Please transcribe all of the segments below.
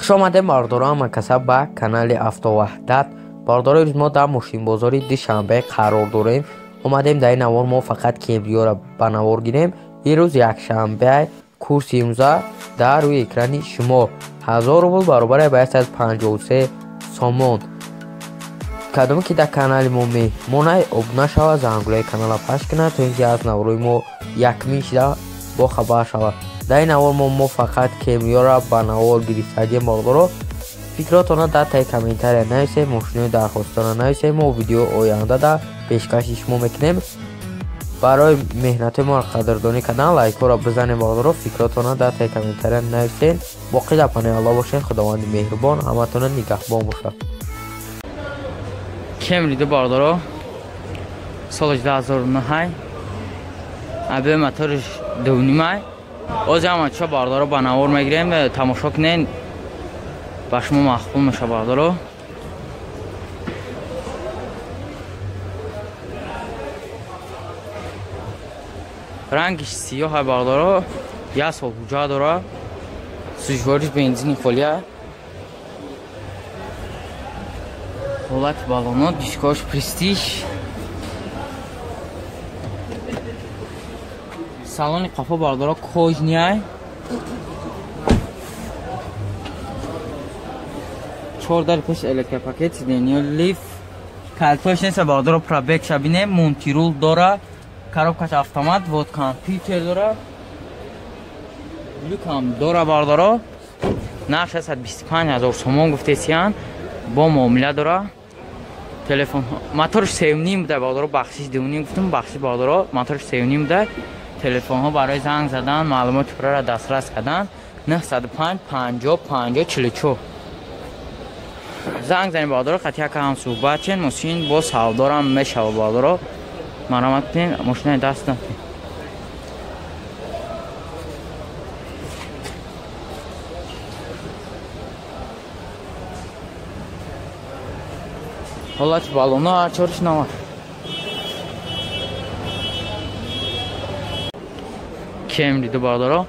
Хуш омадем бардорон ҳамакаса ба канали Автоваҳдат. Бардорои мо дар мошинбозори Душанбе қарор дорем. Омадем дар ин навор мо фақат Кемриёро ба навор гирем. Ирӯз якшанбе, курси имрӯза дар рӯи экрани шумо 1000 рубл баробар ба 153 сомон. Кадоме ки дар канали мо меҳмонай, обуна шава, зангулаи канала пахш кунад, то ин ки аз наворои мо якмин шида бохабар шавад. Дар ин навор мо фақат Кемриёро ба навор гирифтагием. Бардоро, фикротонро дар таи комментария нависед, мошинои дархостона нависед, мо видеои оянда дар пешкаши шумо мекунем. Барои меҳнатҳои моро қадрдонӣ кардан лайкҳоро бизанед. Бардоро, фикротонро дар таи комментария нависед. Боқӣ дар паноҳи Аллоҳ бошед. Худованди меҳрубон ҳаматонро нигаҳбон бошад. Кемри ду бардоро, соли 2009, абе моториш 2.5. Оз ҳама чо бардоро ба навор мегирем, тамошо кунед, ба шумо махфул меша бардоро. Рангиш сиёҳ бардоро, як сол ҳуҷа дора, сӯжвориш бензини холия. Ҳолати балоно, дискош престиж. Салони қафо бардоро кожняй. 4 дар пеш электропакет, сиденье лифт. Калтош нест бардоро, пробег шабине, мунтирул дора, коробкаш автомат, вот компютер дора. Люкам дора бардоро. Нарх 625 000 сомон гуфтесиян, бо муомила дора. Телефон моторш 3.5 буда бардоро, бахшиш 2.5 гуфтум, бахшиш бардоро, моторш 3.5 буда. Телефонҳо барои занг задан, маълумоти пурра дастрас кардан 905 50 50 44 занг занед бардоро, хати яка ҳам суҳбат чен, мошин бо савдорам мешава бардоро. Марамат кунед, мошинаи даст накунед. Ҳолати балоно ҳарчориш навад. Кемри ду бардоро,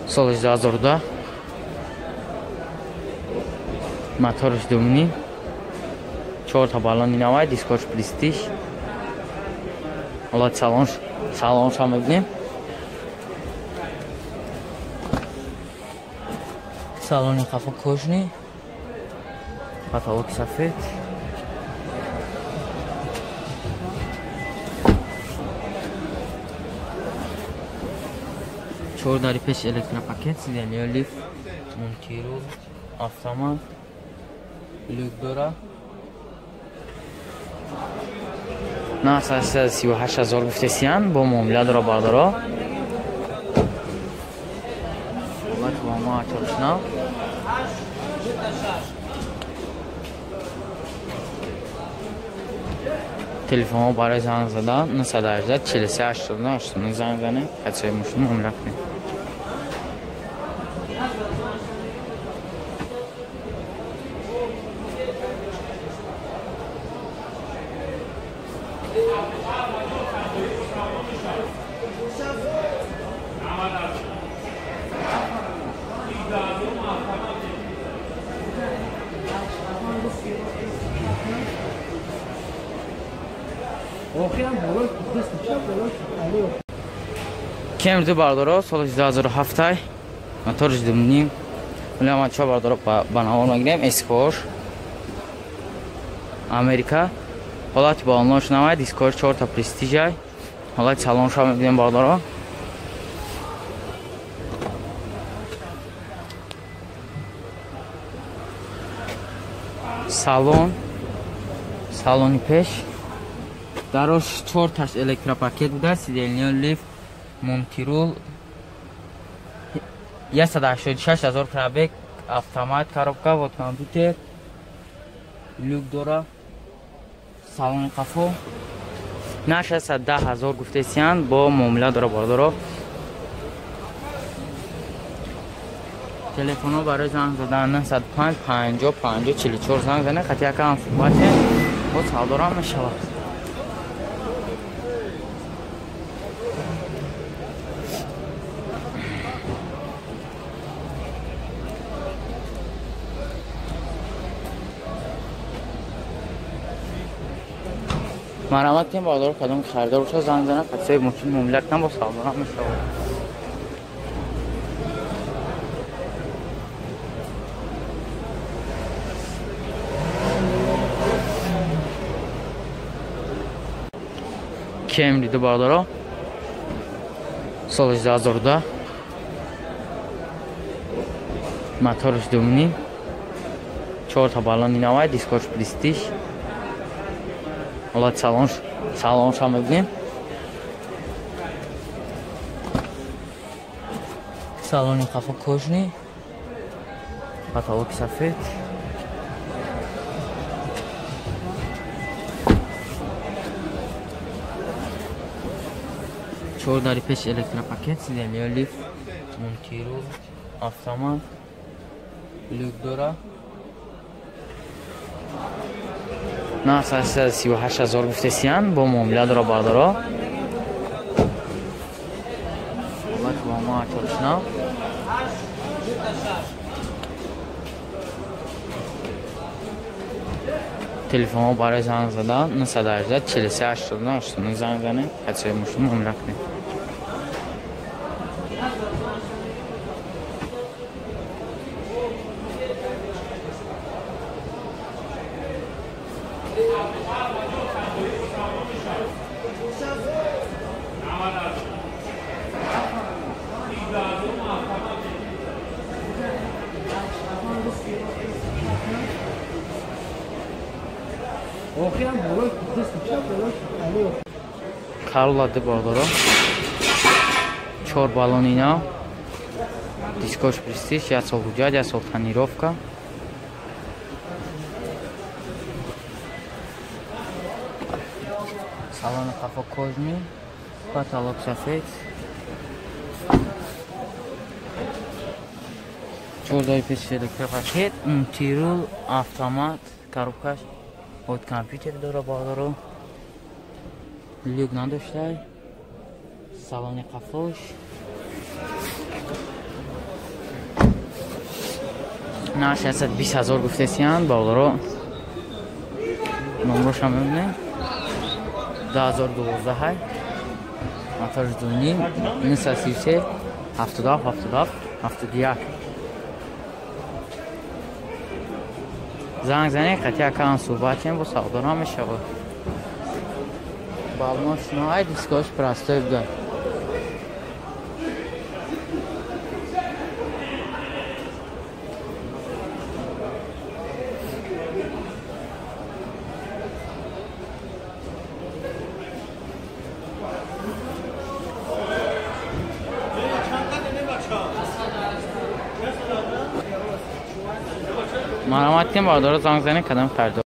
соли 2010, моторш 2.5, 4 та балони навай, дискош престиж. Ҳолати салоншам мебинем. Салони қафо кожни, потолок сафед. Чор дари пеш электропакет, сиденье лифт, мунтирул, автомат, люк дора. 938 000 гуфтесиян, бо муомила дора бардоро. Ҳолати бо ма чоршнав. Телефонҳо барои занг задан 918 43 89 89 занг занед, ҳадсаи мошин муомила кунед. Кемри ду бардоро, соли 2007, моторш 2.5. Вале чо бардоро ба навор мегирем. Эскош Америка. Ҳолати балонош навай, дискош 4 та престижай. Ҳолати салонша мебинем бардоро. Салон, салони пеш дарош 4 таш электропакет буда, сиденье лифт, мунтирул, 186 000 пробег, автомат, коробка, вот компютер, люк дора. Салони қафо на 610 000 гуфтесиян, бо муомила дора бардоро. Телефонҳо барои занг задан 905 50 50 44 занг занед, хати яка ҳам суҳбат чен, бо савдорам мешавад. Марҳамат кунед бародаро, кадом харидор бошад занг занад, қадсои мошин муомила кунам, бо савдорам мешавад. Кемри ду бародаро, соли 2010, моторш 2.5, 4 та баллони навай, дискош престиж. Ҳолат салоншам мебинем. Салони қафо кожни, потолоки сафед. Чор дари пеш электропакет, сиденья лифт, мунтиру, автомат, люк дора. 938 000 гуфтесиян, бо муомила дора бародаро. Телефонҳо барои занг задан 918 43 89 89 занг занед, ҳадсои мошин муомила кунед. Карла ду бародаро, 4 баллони нав, дискош престиж, 1 сол ҳуҷҷат, 1 сол тонировка. Салони қафо кожни, потолок сафед. 4 дари пеш электропакет, мультирул, автомат, коробкаш от компютер дора бародаро. Люк надоштай. Салони қафош. На 620 000 гуфтесиян бародаро. Номрошам мебинем. 2012 ҳай. Мотор 2.5, 933 77 77 71. Занг занед, қатъи акаам суҳбат кунем, бо савдорам мешавад. Баллош навай, дискош простой буда. Марҳамат кунед бародаро, занг занед, кадом харидор.